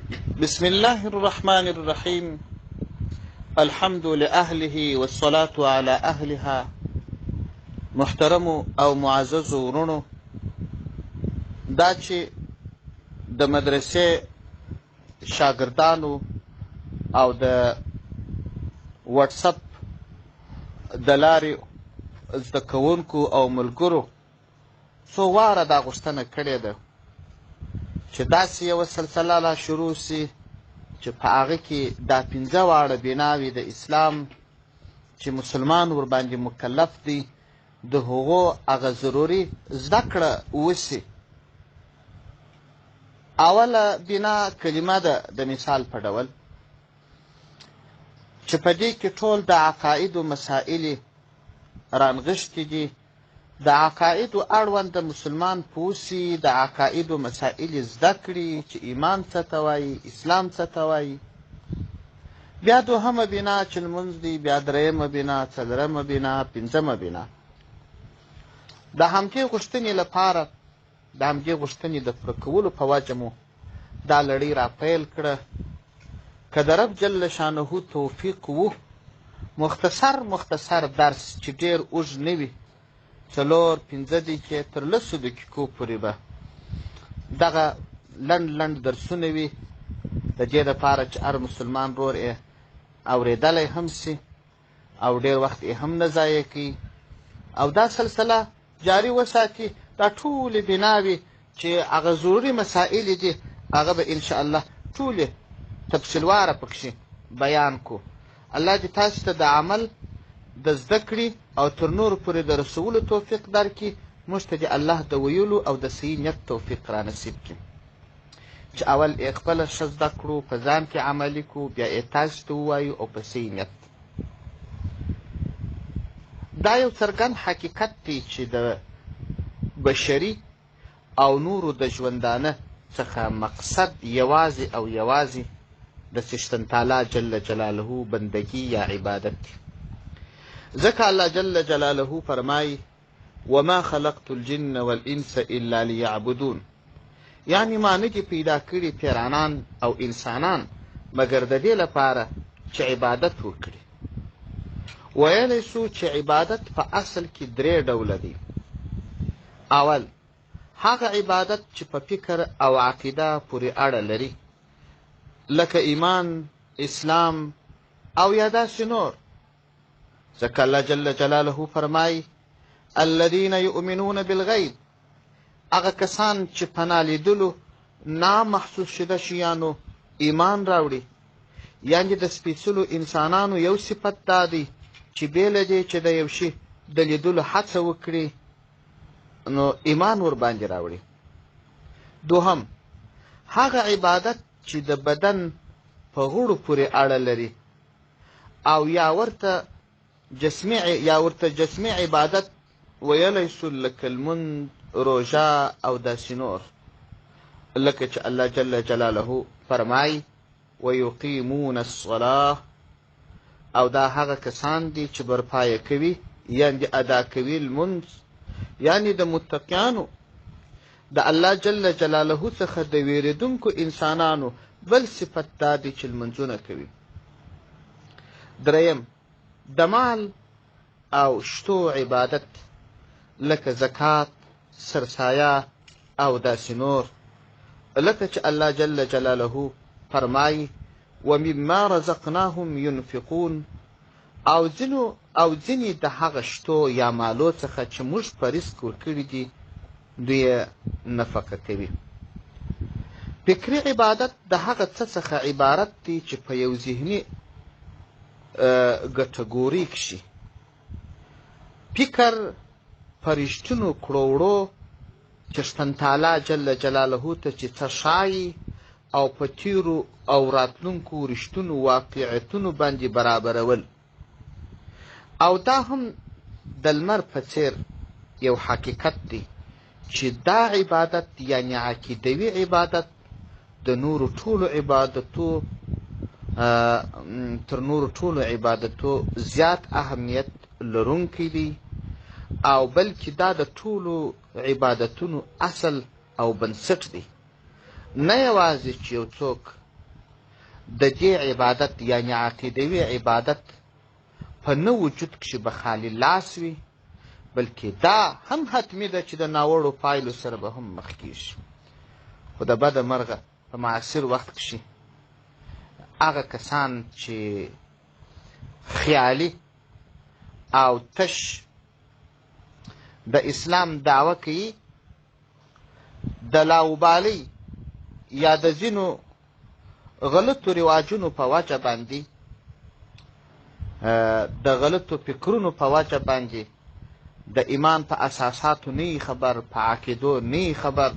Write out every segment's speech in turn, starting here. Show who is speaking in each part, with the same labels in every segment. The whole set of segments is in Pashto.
Speaker 1: بسم الله الرحمن الرحيم الحمد لأهله والصلاة على أهلها محترمو او معززو ورونو، دا چې د مدرسې شاګردانو او د واتساپ د لارې زده کوونکو او ملګرو څو واره دا غوښتنه کړې ده چې داسې یوه سلسله را شروع سي چې په هغه کې دا پنځه واړه بناوې د اسلام چې مسلمان ورباندې مکلف دی د هغو هغه ضروري زده کړه وسي. اوله بنا کلمه ده د مثال په ډول چې په دې کې ټول د عقایدو مسائل رانغښتي دي. د عقایدو اړوند د مسلمان پوه سي، د عقایدو مسائل زده کړي چې ایمان څه ته وایي، اسلام څه ته وایي. بیا دوهمه بنا چې لمونځ دی، بیا درېیمه بنا، څلورمه بنا، پنځمه بنا. د همدې غوښتنې لپاره، د همدې غوښتنې د پوره کولو په وجه مو دا لړۍ را پیل کړه. که د رب جل شانه توفیق وو، مختصر مختصر درس چې ډېر اوږد نه وي، 4 5 دقیقې تر 10 دقیقو پورې به دغه لنډ لنډ درسونه وي، د دې دپاره چې هر مسلمان ورور یې اورېدلی هم سي او ډېر وخت یې هم نه ضایع کوي، او دا سلسله جاري وساتي. دا ټولې بناوې چې هغه ضروري مسائل دي، هغه به انشاءالله ټولې تفصیلواره پکښې بیان کو. الله دې تاسو ته د عمل د زده کړې او تر نورو پورې د رسولو توفیق درکړي. موږ ته دې الله د ویلو او د صحیح نیت توفیق را نصیب کړي چې اول یې خپله ښه زده کړو، په ځان کې عملي کړو، بیا یې تاسو ته ووایو او په صحیح نیت. دا یو څرګند حقیقت دی چې د بشري او نورو د ژوندانه څخه مقصد یوازې او یوازې د څښتن تعالی جل جلاله بندگی یا عبادت دی. ځکه الله جل جلاله فرمایي وما خلقت الجن والانس الا ليعبدون، یعنی ما نه دي پیدا کړي پیرانان او انسانان مګر د دې لپاره چې عبادت وکړي. ویلی سو چې عبادت په اصل کې درې ډوله دی. اول هغه عبادت چې په فکر او عقیده پورې اړه لري، لکه ایمان، اسلام او یا داسې نور. ځکه الله جل جلاله فرمایي الذین یؤمنون بالغیب، هغه کسان چې په نالیدلو نامحسوس شده شیانو ایمان راوړي. یعنې د سپېڅلو انسانانو یو صفت دا دی چې بې له دې چې د یو شي د لیدلو هڅه وکړي نو ایمان ورباندې راوړي. دوهم هغه عبادت چې د بدن په غړو پورې اړه لري او یا ورته جسمي عبادت ویلی سو، لکه لمونځ، روژه او داسې نور. لکه چې الله جل جلاله فرمایي ویقیمون الصلاة، او دا هغه کسان دي چې برپا یې کوي، یعنې ادا کوي لمونځ، یعنې د متقیانو د الله جل جلاله څخه د ویرېدونکو انسانانو بل صفت دا دی چې لمونځونه کوي. دریم د مال او شتو عبادت، لکه زکات، سرسایه او داسې نور. لکه چې الله جل جلاله فرمایي ومما رزقناهم ينفقون، او ځینې د هغه شتو یا مالو څخه چې موږ په رزق ورکړي دي دوی یې نفقه کوي. فکري عبادت د هغه څه څخه عبارت دی چې په یو ذهني ګټګوري کښې فکر په رښتینو کړو وړو څښتن تعالی جل جلاله ته چې څه ښایي او په تیرو او راتلونکو رښتینو واقعیتونو باندې برابرول، او دا هم د لمر په څیر یو حقیقت دی چې دا عبادت یعنی عقیدوي عبادت د نورو ټولو عبادتو تر نورو ټولو عبادتو زیات اهمیت لرونکی دی، او بلکې دا د ټولو عبادتونو اصل او بنسټ دی. نه یوازې چې یو څوک د دې عبادت یعنې عقیدوي عبادت په نه وجود کښې به خالي لاس وي، بلکې دا هم حتمي ده چې د ناوړو پایلو سره به هم مخ کیږي. خو د بده مرغه په معاصر وخت کښې هغه کسان چې خیالي او تش د اسلام دعوه کوي، د لاوبالۍ یا د ځینو غلطو رواجونو په وجه باندې، د غلطو فکرونو په وجه باندې د ایمان په اساساتو نه خبر، په عقیدو نه خبر،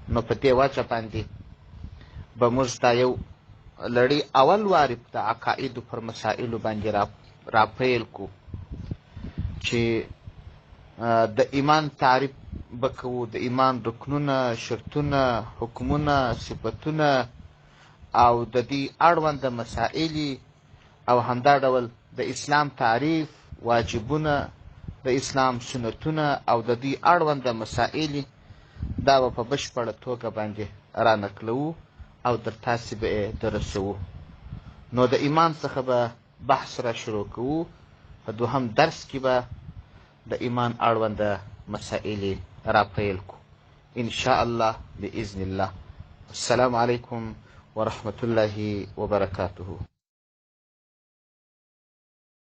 Speaker 1: نو په دې وجه باندې به موږ دا یو لړۍ اول وارې د عقایدو پر مسایلو باندې راپیل کو چې د ایمان تعریف به کوو، د ایمان رکنونه، شرطونه، حکمونه، صفتونه او د دې اړوند مسایل، او همدا ډول د اسلام تعریف، واجبونه، د اسلام سنتونه او د دې اړوند مسایل، دا به په بشپړه توګه باندې را نقلوو او در تاسې به یې درسوو. نو د ایمان څخه به بحث را شروع کوو، په دوهم درس کې به د ایمان اړوند مسایل را پیل کو ان شاء الله باذن الله. السلام علیکم ورحمة الله وبرکاته.